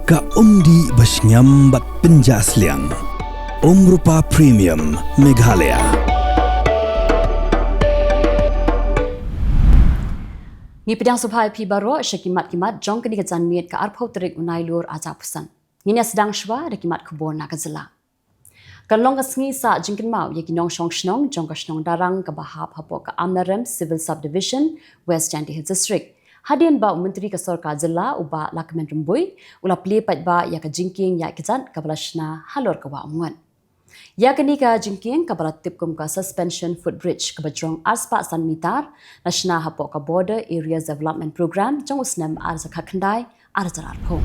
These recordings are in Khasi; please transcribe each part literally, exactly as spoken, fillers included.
Ka umdih ba shngiam bad pynjah sliang. Umrupa Premium Meghalaya. Ngi pdiang sngewbha ïa phi baroh sha ki mat ki mat jong kane ka janmiet ka arphew tarik u Nailur arhajar arphew san. Ngin ïa sdang shuwa da ki mat khubor na ka jylla. Kan long ka sngi sah jingkynmaw ïa ki nongshong shnong jong ka shnong Darrang kaba hap hapoh ka Amlarem Civil Subdivision, West Jaintia Hills District, hadien ba u Myntri ka Sorkar Jylla u Bah Lahkmen Rymbui u la plie paidbah ïa ka jingkieng ïaid kjat kaba la shna halor ka Wah Umngot. Ïa kane ka jingkieng kaba la tip kum ka Suspension Footbridge kaba jrong arspah san mitar la shna hapoh ka Border Areas Development Programme jong u snem arhajar khatkhyndai arhajar arphew.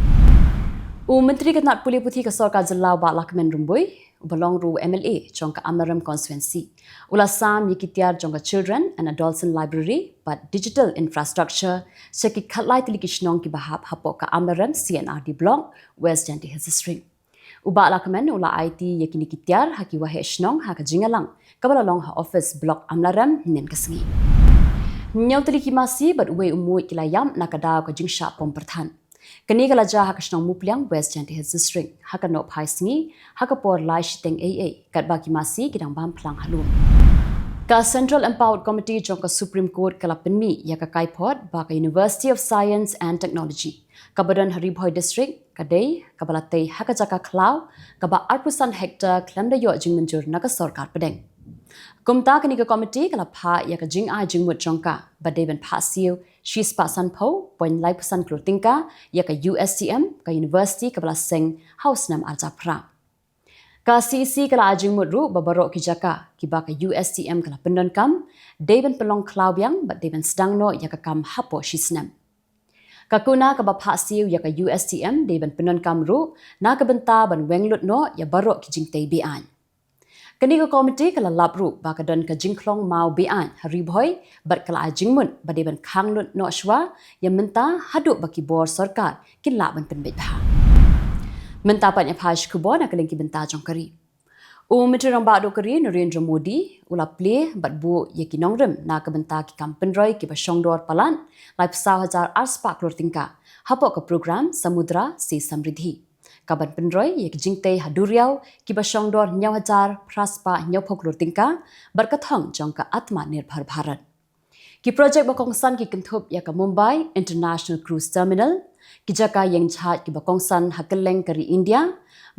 U Myntri ka tnad pule puthi ka Sorkar Jylla u Bah Lahkmen Rymbui uba long ruh u M L A jong ka Amlarem Constituency u la sam ïa ki tiar jong ka Children and Adolescent Library bad Digital Infrastructure sha ki khatlai tylli ki shnong kiba hap hapoh ka Amlarem C and R D Block, West Jaintia Hills District. U Bah Lahkmen u la aiti ïa kine ki tiar ha ki waheh shnong ha ka jingïalang kaba la long ha ophis Block Amlarem hynnin ka sngi. Hynñiew tylli ki masi bad uwei u muid ki la ïap na ka daw ka jingshah pom pyrthat. Kane ka la jia ha ka shnong Mupliang, West Jaintia Hills District, ha ka nohphai sngi, ha ka por lai shiteng eiei, katba ki masi ki dang bam phlang ha lum. Ka Central Empowered Committee jong ka Supreme Court ka la pynmih ïa ka kaiphod ba ka University of Science and Technology kaba don ha Ri Bhoi District ka dei kaba la tei ha ka jaka khlaw kaba arphew san hektar khlem da ïoh jingmynjur na ka sorkar pdeng. Kumta kane ka komiti ka la phah ïa ka jingai jingmut jong ka ba dei ban phah siew shispah sanphew point laiphew san klur tyngka ïa ka U S T M, ka university kaba la seng ha u snem arhajar phra. Ka C E C ka la ai jingmut ruh ba baroh ki jaka kiba ka U S T M ka la pyndonkam dei ban pynlong khlaw biang bad dei ban sdang noh ïa ka kam hapoh shi snem. Ka kuna kaba phah siew ïa ka U S T M dei ban pyndonkam ruh na ka bynta ban weng lut noh ïa baroh ki jingtei be-aiñ. Kane ka komiti ka la lap ruh ba ka don ka jingkhlong maw be-aiñ ha Ri Bhoi bad ka la ai jingmut ba dei ban khang lut noh shuwa ïa mynta haduh ba ki bor sorkar kin lah ban pynbeit bha. Mynta pat ïa phi ki khubor na ka liang ki bynta jong ka ri. U Myntri Rangbah Duh ka ri Narendra Modi u la plie bad buh ïa ki nongrim na ka bynta ki kam pynroi kiba shongdor palat laiphew saw hajar arspah klur tyngka hapoh ka program Samudra Se Samriddhi, kaban pynroi ïa ki jingtei ha duriaw kiba shongdor hynñiew hajar phraspah hynñiewphew klur tyngka bad ka thong jong ka Atmanirbhar Bharat. Ki projek ba kongsan ki kynthup ïa ka Mumbai International Cruise Terminal, ki jaka ïeng jahaj kiba kongsan ha kylleng ka ri India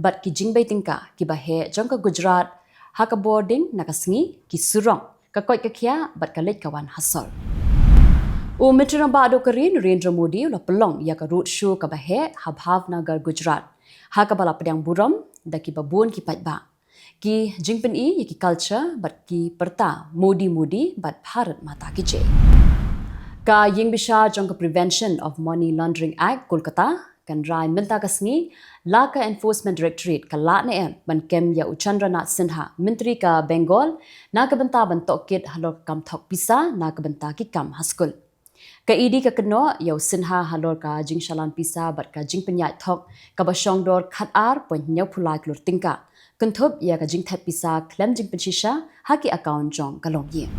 bad ki jingbei tyngka kiba heh jong ka Gujarat ha ka bording na ka sngi, ki surok, ka koit ka khiah bad ka leit ka wan ha sor. U Myntri Rangbah Duh ka ri Narendra Modi u la pynlong ïa ka road show kaba heh ha Bhavnagar, Gujarat, ha kaba la pdiang burom da kiba bun ki paidbah. Ki jingpyni ïa ki culture bad ki pyrta Modi Modi bad Bharat Mata Ki Jai. Ka ïing bishar jong ka Prevention of Money Laundering Act, Kolkata, kan rai mynta ka sngi la ka Enforcement Directorate ka Lad ne em ban kem ïa u Chandra Nath Sinha, Myntri ka Bengal, na ka bynta ban tohkit halor ka kam thok pisa na ka bynta ki kam ha skul. Ka E D ka kynnoh ïa u Sinha halor ka jingshalan pisa bad ka jingpynïaid thok kaba shongdor khatar point hynñiewphew lai klur tyngka, kynthup ïa ka jingthep pisa khlem jingpynshisha ha ki account jong ka longïing.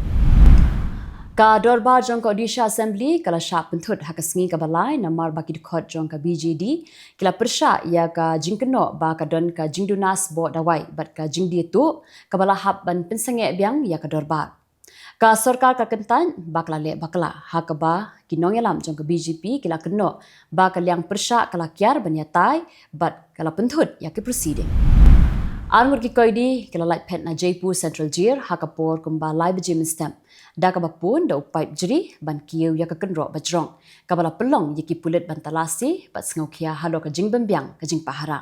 Ka dorbar jong ka Odisha Assembly ka la shah pynthut ha ka sngi kaba lai namar ba ki dkhot jong ka B J D ki la pyrshah ïa ka jingkynnoh ba ka don ka jingduna sboh dawai bad ka jingdie tuh kaba la hap ban pynsangeh biang ïa ka dorbar. Ka sorkar ka kyntait ba ka la leh bakla ha kaba ki nongïalam jong ka B J P ki la kynnoh ba ka liang pyrshah ka la kiar ban ïatai bad ka la pynthut ïa ki proceeding. Arngut ki koidi ki la lait phet na Jaipur Central Jail ha ka por kumba lai baje mynstep da kaba pun da u paip jri ban kiew ïa ka kynroh ba jrong kaba la pynlong ïa ki pulit ban talasi bad sngewkhia halor ka jingbymbiang ka jingpahara.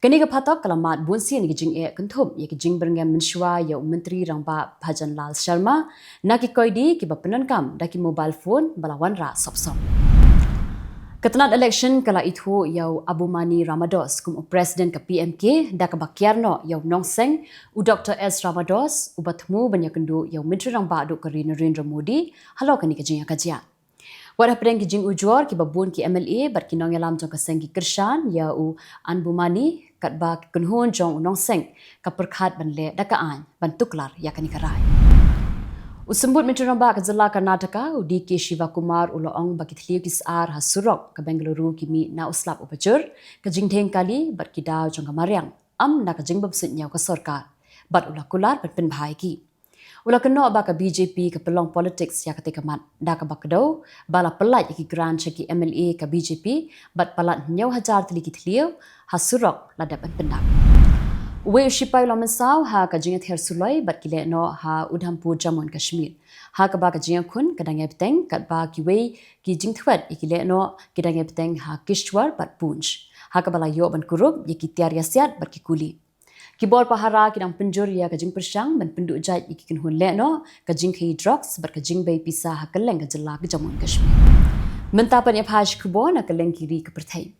Kane ka phatok ka la mad bunsien ïa ki jingeh kynthup ïa ki jingbyrngem mynshuwa ïa u Myntri Rangbah Bhajan Lal Sharma na ki koidi kiba pyndonkam da ki mobile phone ba la wanrah sop sop. Ka tnad election ka la ithuh ïa u Abumani Ramadoss kum u President ka P M K da kaba kiar noh ïa u nongseng u Doctor S Ramadoss uba thmu ban ïakynduh ïa u Myntri Rangbah Duh ka ri Narendra Modi halor kane ka jingïakajia. Wat hapdeng ki jingujor kiba bun ki M L A bad ki nongïalam jong ka seng ki kyrshan ïa u Anbumani katba ka kynhun jong u nongseng ka pyrkhat ban leh da ka aiñ ban tuklar ïa kane ka rai. U Symbud Myntri Rangbah ka jylla Karnataka, u D K Shivakumar, u la ong ba ki thliew ki sar ha surok ka Bengaluru ki mih na u slap u bajur, ka jingdheng kali bad ki daw jong ka mariang ym na ka jingbymsuidñiew ka sorkar, bad u la kular ban pynbha ïa ki. U la kynnoh ba ka B J P ka pynlong politics ïa katei ka mat, da kaba kdew ba la pyllait ïa ki grant sha ki M L A ka B J P, bad palat hynñiew hajar tylli ki thliew ha surok la dep ban pyndap. Uwei u shipai u la mynsaw ha ka jingïather suloi bad ki lehnoh ha Udhampur, Jammu and Kashmir, ha kaba ka jingïakhun ka dang ïai bteng, katba kiwei ki jingthwet ïa ki lehnoh ki dang ïai bteng ha Kishtwar bad Poonch, ha kaba la ïoh ban kurup ïa ki tiar ïasiat bad ki kuli. Ki bor pahara ki dang pynjur ïa ka jingpyrshang ban pynduh jait ïa ki kynhun lehnoh, ka jingkhaïi drugs bad ka jingbei pisa ha kylleng ka jylla ka Jammu and Kashmir. Mynta pat ïa phi ïa ki khubor na kylleng ki ri ka pyrthei.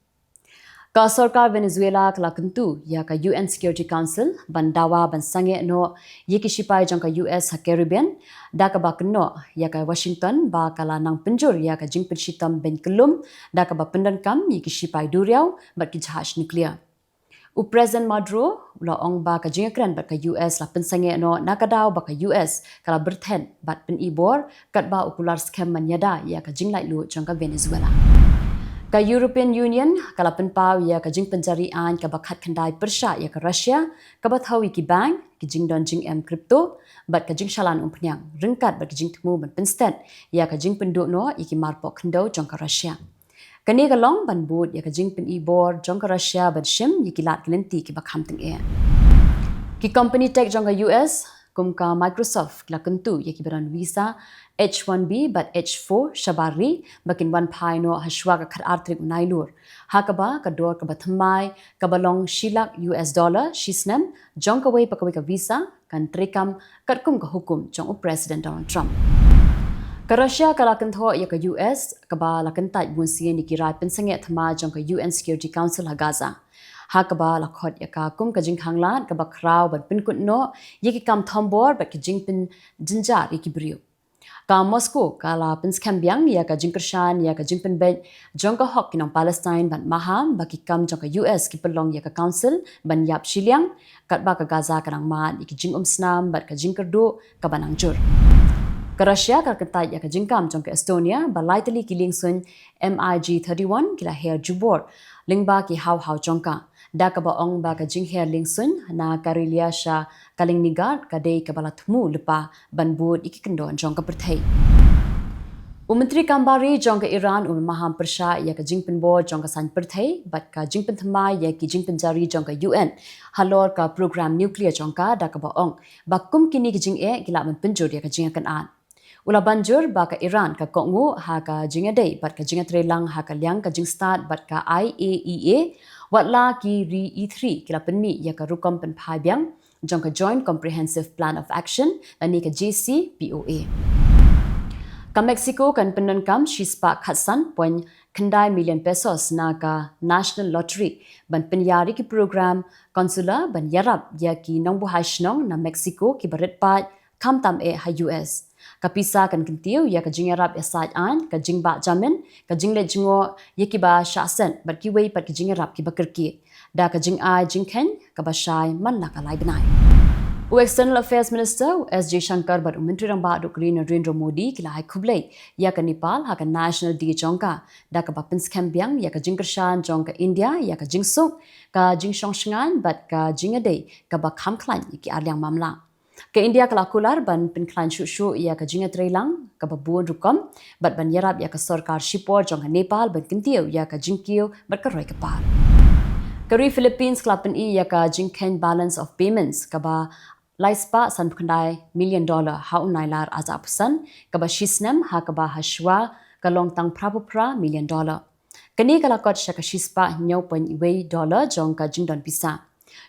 Ka sorkar Venezuela ka la kyntu ïa ka U N Security Council ban dawa ban sangeh noh ïa ki shipai jong ka U S ha Caribbean, da kaba kynnoh ïa ka Washington ba ka la nang pynjur ïa ka jingpynshitom beiñ kyllum, da kaba pyndonkam ïa ki shipai duriaw bad ki jahaj nuclear. U President Maduro u la ong ba ka jingïakren bad ka U S la pynsangeh noh na ka daw ba ka U S ka la byrthen bad pynibor, katba u kular skhem ban ïada ïa ka jinglaitluid jong ka Venezuela. Ka European Union ka la pynpaw ïa ka jingpynjari aiñ kaba khatkhyndai pyrshah ïa ka Russia, kaba thew ïa ki bank, ki jingdon jingem crypto bad ka jingshalan umphniang, ryngkat bad ka jingthmu ban pynstet ïa ka jingpynduh noh ïa ki marpoh khyndew jong ka Russia. Kane ka long ban bud ïa ka jingpynibor jong ka Russia ban shim ïa ki lad ki lynti kiba kham tyngeh. Ki company tech jong ka U S kum ka Microsoft ki la kyntu ïa kiba don visa H one B bad H four shabar ri ba kin wan phai noh ha shuwa ka khatar tarik u Nailur, ha kaba ka dor kaba thymmai kaba long shi lak U S dollar shi snem jong kawei pa kawei ka visa kan treikam katkum ka hukum jong u President Donald Trump. Ka Russia ka la kynthoh ïa ka U S kaba la kyntait bunsien ïa ki rai pynsangeh thymmai jong ka U N Security Council ha Gaza, ha kaba la khot ïa ka kum ka jingkhanglad kaba khraw ban pynkut noh ïa ki kam thombor bad ki jingpynjynjar ïa ki briew. Ka Moscow ka la pynskhem biang ïa ka jingkyrshan ïa ka jingpynbeit jong ka hok ki nong Palestine bad maham ba ki kam jong ka U S ki pynlong ïa ka Council ban ïap shiliang, katba ka Gaza ka nang mad ïa ki jingumsnam bad ka jingkyrduh kaba nang jur. Ka Russia ka la kyntait ïa ka jingkam jong ka Estonia ba lai tylli ki liengsuiñ M I G thirty-one ki la her jubor lyngba ki haw haw jong ka, da kaba ong ba ka jingher liengsuiñ na Karelia sha Kaliningrad ka dei kaba la thmu lypa ban bud ïa ki kyndon jong ka pyrthei. U Myntri Kam Bar Ri jong ka Iran u la maham pyrshah ïa ka jingpynbor jong ka saiñ pyrthei bad ka jingpynthymmai ïa ki jingpynjari jong ka U N halor ka program nuclear jong ka, da kaba ong ba kum kine ki jingeh ki lah ban pynjur ïa ka jingïakynad. U la ban jur ba ka Iran ka kohnguh ha ka jingïadei bad ka jingïatreilang ha ka liang ka jingstad bad ka I A E A, watla ki ri E three ki la pynmih ïa ka rukom pynphai biang jong ka Joint Comprehensive Plan of Action lane ka J C P O A. Ka Mexico kan pyndonkam shispah khatsan point khyndai million pesos na ka National Lottery ban pynïar ïa ki program consular ban ïarap ïa ki nongbuhai shnong na Mexico kiba rit paid khamtam eh ha U S. Ka pisa kan kyntiew ïa ka jingïarap ïasaid aiñ, ka jingbah jamin, ka jingleit jngoh ïa kiba shah set bad kiwei pat ki jingïarap kiba kyrkieh, da ka jingai jingkheiñ kaba shai man la ka lai bnai. U External Affairs Minister u S Jaishankar bad u Myntri Rangbah duh ka ri Narendra Modi ki la ai khublei ïa ka Nepal ha ka National Day jong ka, da kaba pynskhem biang ïa ka jingkyrshan jong ka India ïa ka jingsuk, ka jingshong shngaiñ bad ka jingïadei kaba kham khlaiñ ïa ki arliang mamla. Ka India ka la kular ban pynkhlaiñ shuh shuh ïa ka jingïatreilang kaba bun rukom bad ban ïarap ïa ka sorkar shipor jong ka Nepal ban kyntiew ïa ka jingkiew bad ka roi ka par. Ka ri Philippines ka la pyni ïa ka jingkheiñ balance of payments kaba lai spah sanphew khyndai million dollar ha u Nailar arhajar arphew san, kaba shisnem ha kaba ha shuwa ka long tang phraphew phra million dollar. Kane ka la kot sha ka shispah hynñiew point wei dollar jong ka jingdon pisa.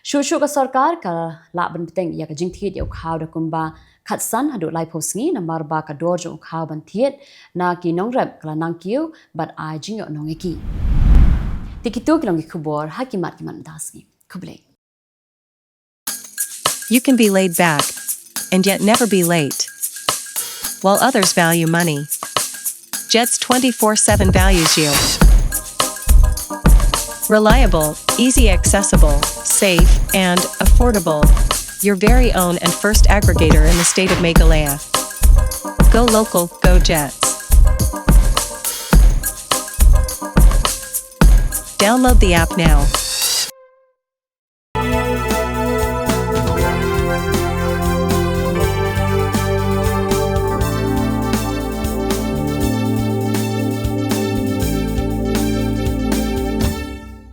Shuh shuh ka sorkar ka lah ban bteng ïa ka jingthied ïa u khaw da kumba khatsan haduh laiphew sngi, namar ba ka dor jong u khaw ban thied na ki nongrep ka la nang kiew bad ai jingïohnong ïa ki. Te kito ki long ki khubor ha ki mat ki mat mynta sngi. Khublei. You can be laid back and yet never be late. While others value money, Jets twenty-four seven values you. Reliable, easy accessible, safe, and affordable. Your very own and first aggregator in the state of Meghalaya. Go local, go Jets. Download the app now.